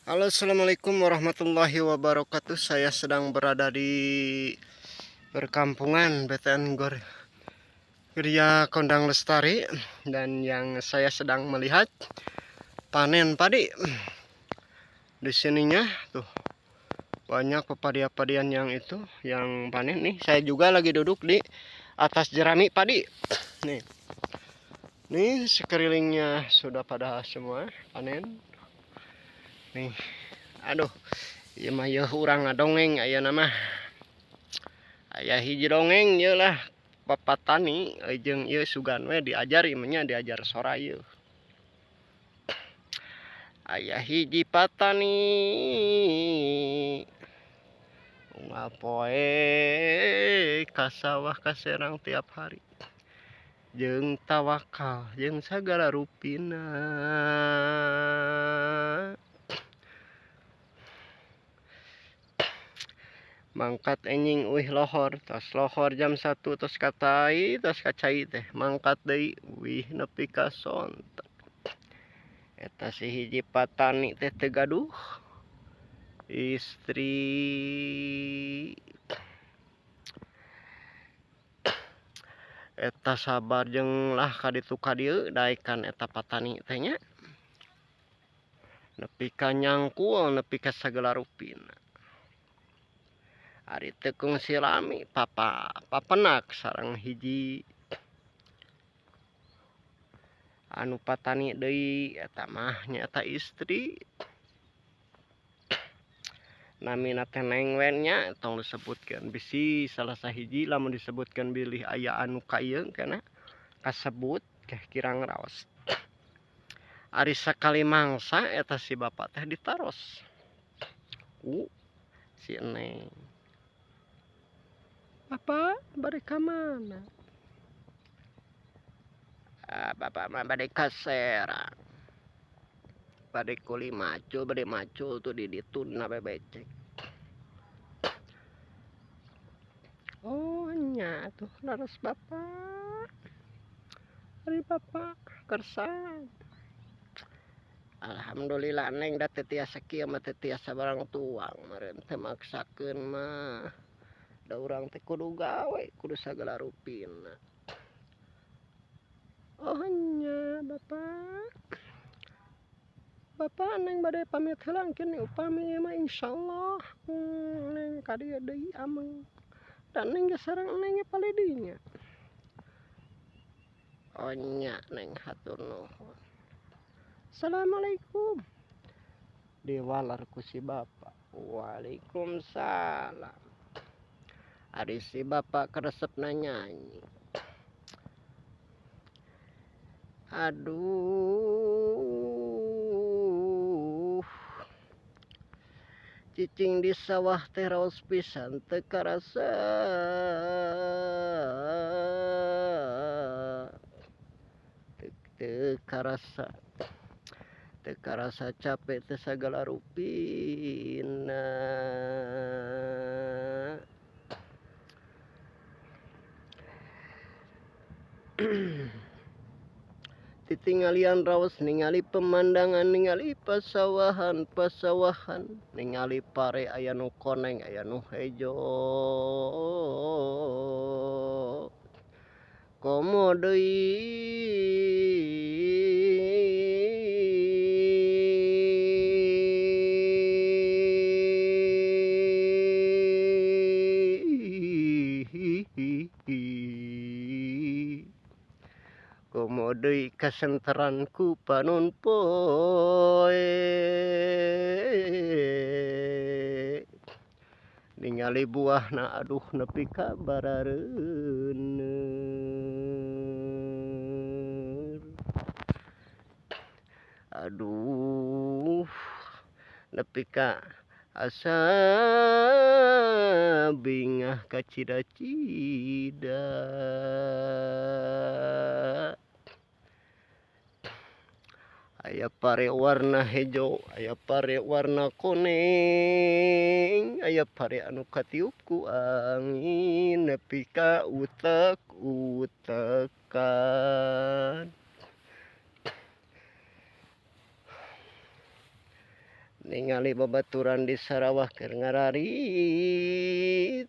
Halo, assalamualaikum warahmatullahi wabarakatuh. Saya sedang berada di perkampungan BTN Gor Griya Kondang Lestari, dan yang saya sedang melihat panen padi. Di sininya tuh banyak pepadi-padian yang itu yang panen nih. Saya juga lagi duduk di atas jerami padi. Nih. Nih sekelilingnya sudah pada semua panen. Nih. Aduh, ieu mah yeuh urang ngadongeng ayeuna mah. Aya hiji dongeng ieu lah papatani jeung ieu sugan we diajar ieu mah nya, diajar sora ieu. Aya hiji patani unggal poe ka sawah ka serang tiap hari jeung tawakal jeung sagala rupina. Mangkat enjing uih lohor, tos lohor jam 1 tos katai, tos kacai teh mangkat deui uih nepi ka sonten. Eta si hiji patani teh teu gaduh istri. Eta sabar jeung lah ka ditu ka dieu daekan eta patani teh nya. Nepi ka nyangkul nepi ka sagala rupina. Ari teu kungsi lami papa papenak sareng hiji anu patani deui eta mah nyaeta istri. Namina teh Neng we nya, tong disebutkeun bisi salah sahiji lamun disebutkeun bilih aya anu ka ieu kana kasebut keh kirang raos. Ari sakali mangsa eta si bapak teh ditaros ku si Neng. Bapak bade ka mana? Ah, bapak mah bade ka Serang. Bade kuli macul, bade macul tuh di ditu dina bebecek. Oh nya tuh leres bapak. Ari bapak kersa. Alhamdulillah Neng da teu tiasa kieu mah teu tiasa barang tuang meureun teu maksakeun mah. Da urang teh kudu gawe, kudu sagala rupina. Oh nya bapak. Bapak Neng bade pamit heula engkeun upami ieu mah insyaallah Neng ka dieu deui ameng. Da Neng ge sareng Neng ge palidi nya. Oh nya Neng hatur nuhun. Assalamualaikum. Diwalar ku si bapak. Waalaikumsalam. Ari si bapak karesepna nyanyi. Aduh, cicing di sawah teh raos pisan teu karasa. Teu karasa. Teu karasa capek teh sagala rupina. Titinggalian raos ningali pemandangan, ningali pasawahan, pasawahan, ningali pare aya nu koneng, aya nu hejo. Komo deui komo deui kasenteran ku panon poe. Ningali buahna aduh nepi ka barareuneur. Aduh nepi ka asa bingah kacida-cida. Aya pare warna hejo, aya pare warna kuning, aya pare anu katiup ku angin nepi ka utek-utekan. Ningali babaturan di Sarawak keur ngararit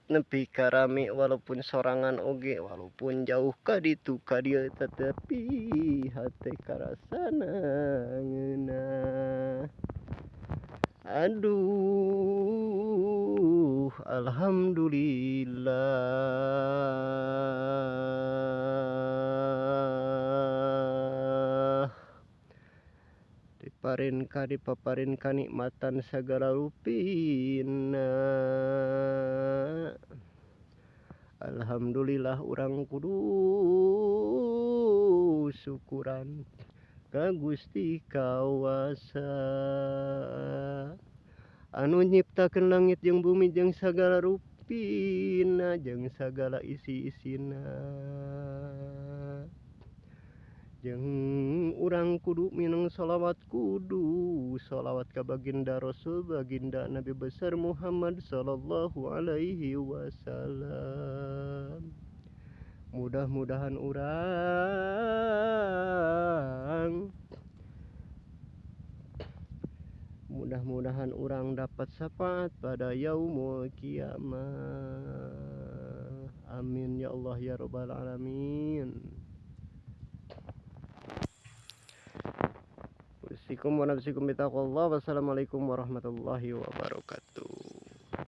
nepi ka rame walaupun sorangan oge, walaupun jauh ka ditu ka dieu, tetapi hate karasana ngeunah. Aduh, alhamdulillah diparin ka dipaparin kanikmatan sagala rupina. Alhamdulillah urang kudu syukuran ka Gusti Kawasa anu nyiptakeun langit jeung bumi jeung sagala rupina jeung sagala isi-isina. Jeung urang kudu minang sholawat, kudu sholawat ka baginda Rasul, baginda Nabi besar Muhammad sallallahu alaihi wasallam. Mudah-mudahan urang, mudah-mudahan urang dapat syafaat pada yaumul kiamah. Amin ya Allah ya rabbal alamin. Usikum wa nafsikum bitaqwallah. Wassalamualaikum warahmatullahi wabarakatuh.